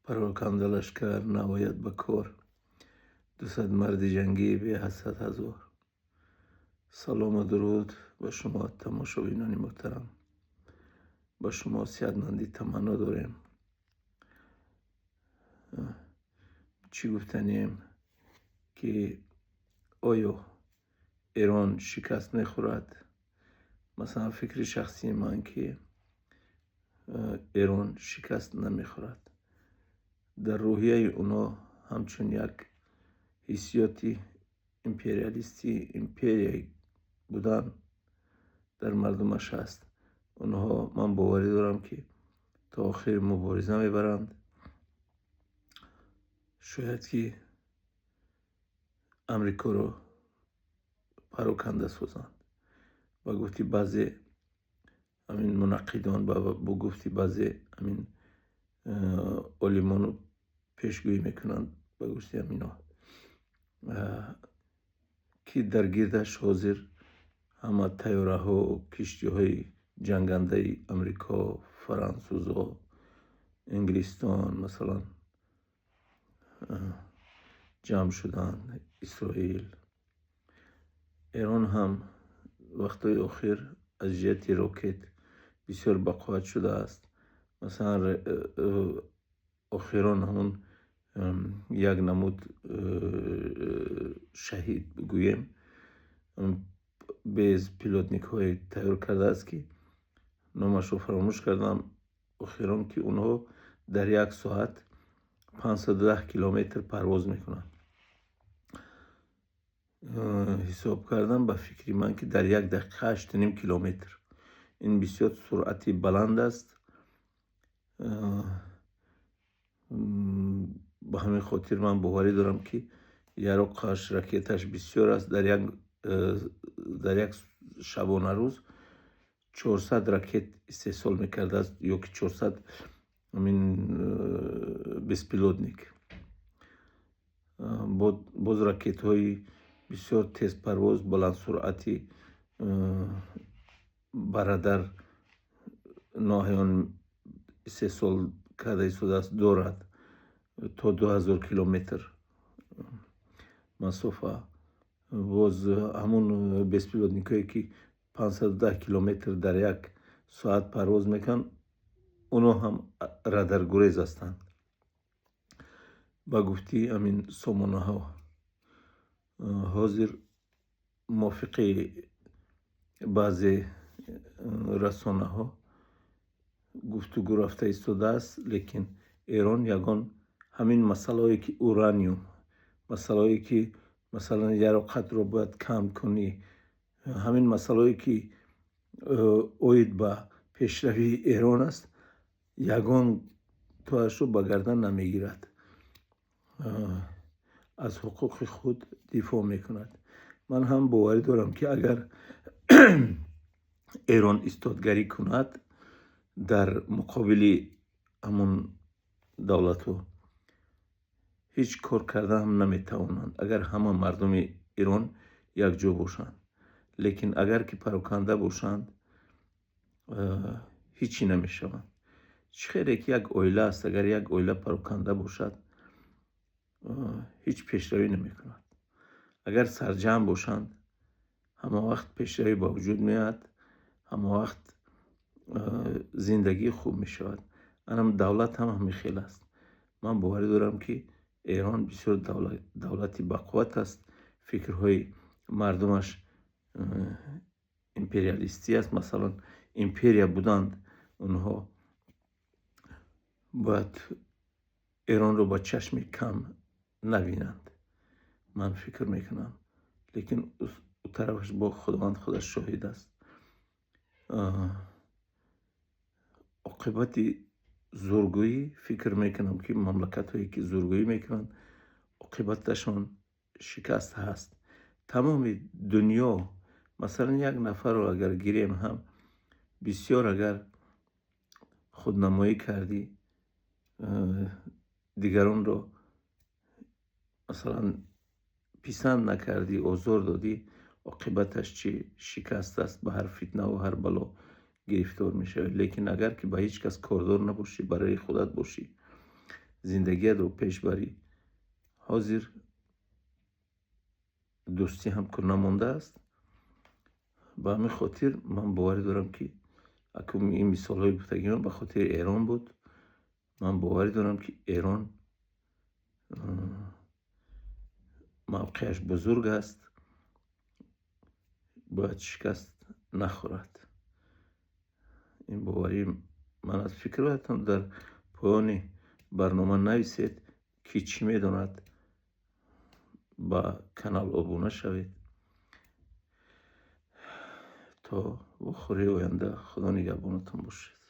Пароканда лашкар наояд ба кор, 200 марди ҷангӣ беҳ аз 100 000. Салому дуруд ба шумо, тамошобинони муҳтарам. Ба шумо сеҳатмандӣ таманно дорем. Чӣ гуфтанием, ки оё Эрон шикаст мехӯрад? Масалан, фикри шахсии ман, ки Эрон шикаст намехӯрад. Дар рӯҳияи оно ҳамчун як ҳиссиёти империалистӣ, империя будан дар мардумаш ҳаст. Онҳо, ман боварӣ дорам, ки то охир мубориза мебаранд. Шояд ки Амрикоро пароканда созанд. Ба гуфти баъзе ҳамин мунаққидон, ба гуфти баъзе ҳамин олимону пешгӯӣ мекунанд, ба гуфти ҳамино, ки дар гирдаш ҳозир ҳама тайёраҳо, киштиҳои ҷангандаи Амрико, фарансузо, Инглистон, масалан, ҷамъ шуданд, Исроил. Эрон ҳам вақтҳои охир аз ҷиҳати рокет бисёр бақувват шудааст. Масалан, охирон ҳамун як намуд Шаҳид бигӯем, беспилотникҳое тайёр кардааст, ки номашро фаромӯш кардам, охирон, ки онҳо дар як соат 510 километр парвоз мекунанд. Ҳисоб кардам, ба фикри ман, ки дар як дақиқа 8,5 километр. Ин бисёр суръати баланд аст. Ба ҳамин хотир ман боварӣ дорам, ки яроқаш, ракеташ бисёр аст. Дар як шабонарӯз 400 ракет истеҳсол мекардааст ё ки 400 ҳамин беспилотник. Боз ракетҳои бисёр тезпарвоз, баландсуръати ба радар ноҳиён истеҳсол карда истодааст, дорад, то 2000 километр масофа. Боз ҳамун беспилотникҳое, ки 510 километр дар як соат парвоз мекунанд, онҳо ҳам радаргурез ҳастанд, ба гуфти ҳамин сомонаҳо. Ҳозир мувофиқи баъзе расонаҳо гуфтугӯ рафта истодааст, лекин Эрон ягон ҳамин масъалаҳое, ки ураниум, масъалаҳое, ки масалан яроқатро бояд кам кунӣ, ҳамин масъалаҳое, ки оид ба пешравии Эрон аст, ягон тоашро ба гардан намегирад, аз ҳуқуқи худ дифоъ мекунад. Ман ҳам боварӣ дорам, ки агар Эрон истодгарӣ кунад дар муқобили ҳамун давлатҳо, ҳеҷ кор карда ҳам наметавонанд, агар ҳама мардуми Эрон якҷо бошанд. Лекин агар ки пароканда бошанд, ҳечӣ намешаванд. Чӣ хеле ки як оила аст, агар як оила пароканда бошад, ҳеҷ пешравӣ намекунад. Агар сарҷамъ бошанд, ҳама вақт пешравӣ ба вуҷуд меояд, ҳама вақт зиндагӣ хуб мешавад. Анам давлат ҳам ҳамин хел аст. Ман боварӣ дорам, ки Эрон бисёр давлати бақувват аст. Фикрҳои мардумаш империалистӣ аст. Масалан, империя буданд, онҳо бояд Эронро ба чашми кам набинанд, ман фикр мекунам. Лекин ӯ тарафаш бо Худованд худаш шоҳид аст. Оқибати зургӯӣ, фикр мекунам, ки мамлакатҳое, ки зургӯӣ мекунанд, оқибаташон шикаст ҳаст. Тамоми дунё, масалан, як нафарро агар гирем ҳам, бисёр агар худнамоӣ кардӣ, дигаронро, масалан, писанд накардӣ, озор додӣ, оқибаташ чӣ? Шикаст аст. Ба ҳар фитнаву ҳар бало гирифтор мешавӣ. Лекин агар ки ба ҳеҷ кас кордор набошӣ, барои худат бошӣ. Зиндагиятро пеш барӣ. Ҳозир дӯстӣ ҳам ку намондааст. Ба ҳамин хотир ман боварӣ дорам, ки акун ин мисолҳои гуфтагии ман ба хотири Эрон буд. Ман боварӣ дорам, ки Эрон мавқеаш бузург аст, бояд шикаст нахӯрад. Ин боварии ман аст. Фикрҳоятон дар поёни барнома нависед, ки чӣ медонад. Ба канал обуна шавед. То вохӯрии оянда, Худо нигаҳбонатон бошед.